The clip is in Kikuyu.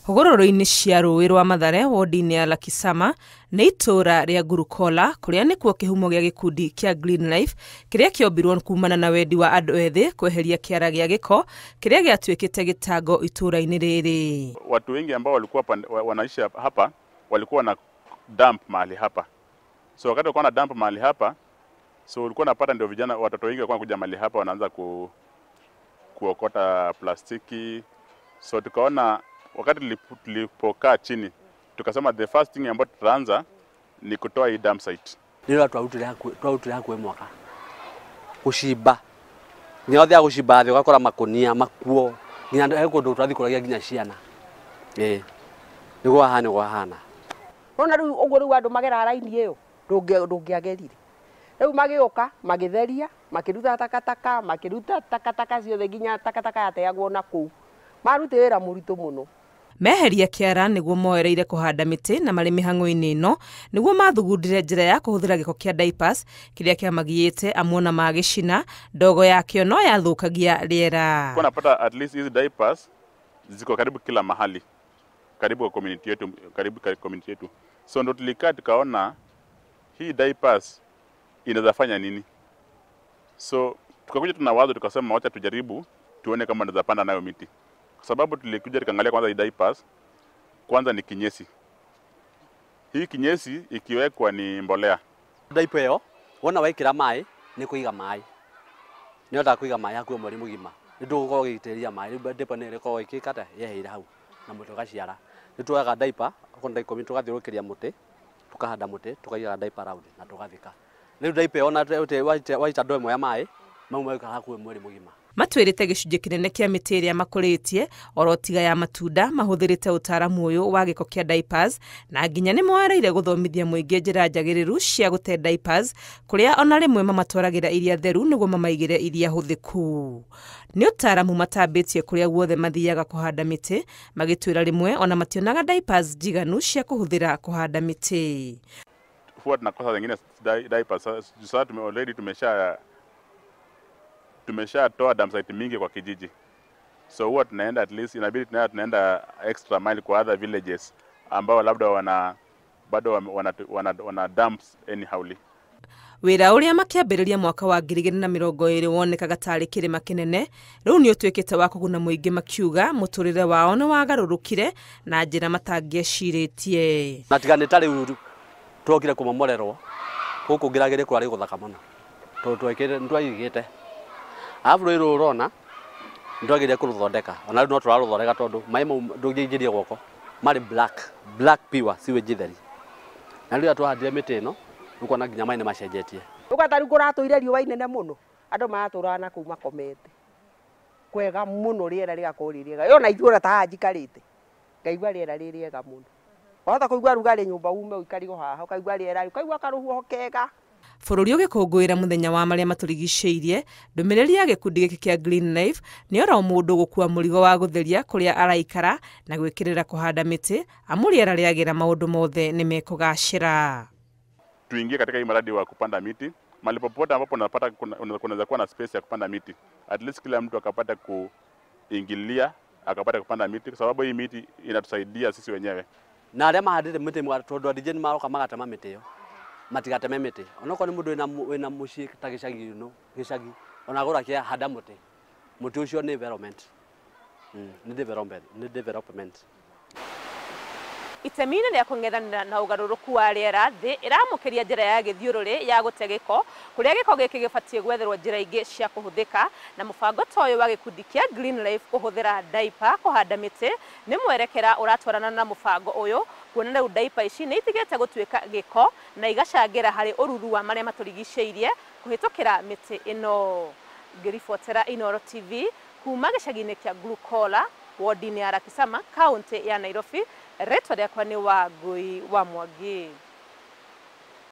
Hũgũrũrũ-inĩ cia rũĩ rwa Mathare wodi-inĩ ya Lakisama nĩ itũũra rĩa Ngurukola kũrĩa nĩkuo kĩhumo gĩa gĩkundi kĩa Green Life kĩrĩa kĩombirwo kumana na wendi wa andũ ethĩ kweheria kĩara gĩa gĩko kĩrĩa gĩatuĩkĩte gĩtango itũũra-inĩ rĩrĩ. Watu wengi ambao walikuwa wanaishi hapa walikuwa na dump mahali hapa, so wakati walikuwa na dump mahali hapa, so ulikuwa unapata ndio vijana watoto wengi walikuwa wanakuja mahali hapa wanaanza kuokota plastiki. So tukaona wakati tulipokaa chini tukasema the first thing ambayo tutaanza ni kutoa hii dump site. Ndio twarutire hakuhĩ mwaka gucimba nginya ũthiaga gucimba thĩ ũgakora makunia makuo nginya he kũndũ tũrathikũragia nginya ciana. Ĩĩ nĩguo hahana nĩguo hahana. Nona rĩu ũguo rĩu andũ magera raini ĩyo ndũngĩagerire. Rĩu magĩũka magĩtheria makĩruta takataka makĩruta takataka ciothe nginya takataka yateagwo na kũu. Marute wĩra mũritũ mũno. Meheria kĩara nĩguo moereire kũhanda mĩtĩ na marĩ mĩhang'o-inĩ ĩno nĩguo mathugundire njĩra ya kũhũthĩra gĩko kĩa diapers kĩrĩa kĩamagiyĩte amuona magĩcina ndogo yakĩo no yathũkagia rĩera. Kwa napata at least hizi diapers ziko karibu kila mahali, karibu kwa community yetu, karibu kwa community yetu. So ndo tulikaa tukaona hii diapers inaweza fanya nini. So tukakuja tuna wazo tukasema wacha tujaribu tuone kama tunaweza panda nayo miti. Kwa sababu tulikuja tukaangalia kwanza hii diapers kwanza ni kinyesi. Hii kinyesi ikiwekwa ni mbolea. Diaper yo wona waikira mai ni kuiga mai. Ni ota kuiga mai hakuhĩ mweri mũgima. Nĩ ndũgũkorwo ũgĩitĩrĩria mai rĩu diaper nĩ ĩrĩkoragwo ĩkĩkata yeheire hau na mũtĩ ũgaciara. Nĩ tuoyaga diaper okorwo nĩ 10 tũgathiũrũrũkĩria mũtĩ tukahanda mũtĩ tukaigaga diaper round na tũgathika. Rĩu diaper ona waita ndoo ĩmwe ya mai mau maikara hakuhĩ mweri mũgima. Matwĩrĩte gĩcunjĩ kĩnene kĩa mĩtĩ ĩrĩa makũrĩtie oro tiga ya matunda mahũthĩrĩte ũtaaramu ũyũ wa gĩko kĩa diapers na nginya nĩ moereire gũthomithia mũingĩ njĩra njagĩrĩru cia gũte diapers kũrĩa ona rĩmwe mamatwaragĩra iria theru nĩguo mamaigĩre iria hũthĩku. Nĩ ũtaaramu matambĩtie kũrĩa guothe mathiaga kũhanda mĩtĩ magĩtwĩra rĩmwe ona mationaga diapers njiganu cia kũhũthĩra kũhanda mĩtĩ. Huwa tunakosa zingine diapers. Sasa already tumeshatoa dump site mingi kwa kijiji. So huwa tunaenda at least inabidi tunaenda extra mile kwa other villages ambao labda wana bado wana dumps anyhowly. Wĩra ũrĩa makĩambĩrĩria mwaka wa 2020 wonekaga tarĩ kĩrĩma kĩnene rĩu nĩ ũtuĩkĩte wa kũguna mũingĩ makiuga mũtũrĩre wao nĩ wagarũrũkire na njĩra matangĩecirĩtie. Na tiga nĩ ta rĩu twokire kũmomorerwo gũkũ ngĩragĩrĩ kwarĩ gũthaka mũno tondũ twekĩre nĩtwaigĩte arabu rũĩ rũrũ ũrona nĩtwagĩrĩire kũrũthondeka ona rĩu no tũrarũthondeka tondũ maĩ mau ndũngĩingĩria guoko marĩ black black pure sewage theri. Na rĩrĩa twahandire mĩtĩ ĩno nĩũkuona nginya maĩ nĩmacenjetie. Ũgata rĩu kũratũire riũa inene mũno andũ maratũraga na kũu makomete kwega mũno rĩera rĩgakorwo rĩ rĩega. Ona ithuĩ ona ta haha njikarĩte ngaigua rĩera rĩ rĩega mũno. Wahota kũigua rugarĩ nyũmba ume ũikarĩre haha ũkaigua rĩera ũkaigua karũhuho kega. Bũrũri ũgĩkũngũĩra mũthenya wa marĩa matũrigicĩirie ndũmĩrĩri ya gĩkundi gĩkĩ kĩa Green Life nĩ oro mũndũ gũkua mũrigo wa gũtheria kũrĩa araikara na gwĩkĩrĩra kũhanda mĩtĩ amu rĩera rĩagĩra maũndũ mothe nĩ mekũgacĩra. Tuingie katika hii mradi wa kupanda miti mahali popote ambapo unapata kunaweza kuwa na space ya kupanda miti, at least kila mtu akapata kuingilia akapata kupanda miti kwa sababu hii miti inatusaidia sisi wenyewe. Na arĩa mahandĩte mĩtĩ tondũ andũ nĩ maroka magatema mĩtĩ ĩyo matigateme mĩtĩ onokorwo nĩ mũndũ wĩna mũciĩ ta gĩcagi ĩno gĩcagi ona agũra kĩa handa mũtĩ mũtĩ ũcio nĩ environment nĩ development nĩ development. Itemi-inĩ rĩa kũng'ethanĩra na ũgarũrũku wa rĩera thĩ ĩramũkĩria njĩra ya gĩthiũrũrĩ ya gũte gĩko kũrĩa gĩko gĩkĩ gĩbatiĩ gwetherwo njĩra ingĩ cia kũhũthĩka na mũbango ta ũyũ wa gĩkundi kĩa Green Life kũhũthĩra diaper kũhanda mĩtĩ nĩ mwerekera ũratwarana na mũbango ũyũ kuona rĩu diaper ici nĩ itigĩte gũtuĩka gĩko na igacangĩra harĩ ũruru wa marĩa matũrigicĩirie kũhĩtũkĩra mĩtĩ ĩno. Ngĩribotera Inooro TV kuma gĩcagi-inĩ kĩa Glucola wodi-inĩ ya Lakisama kaũntĩ ya Nairobi. Rĩtwa rĩakwa nĩ Wangui wa Mwangi.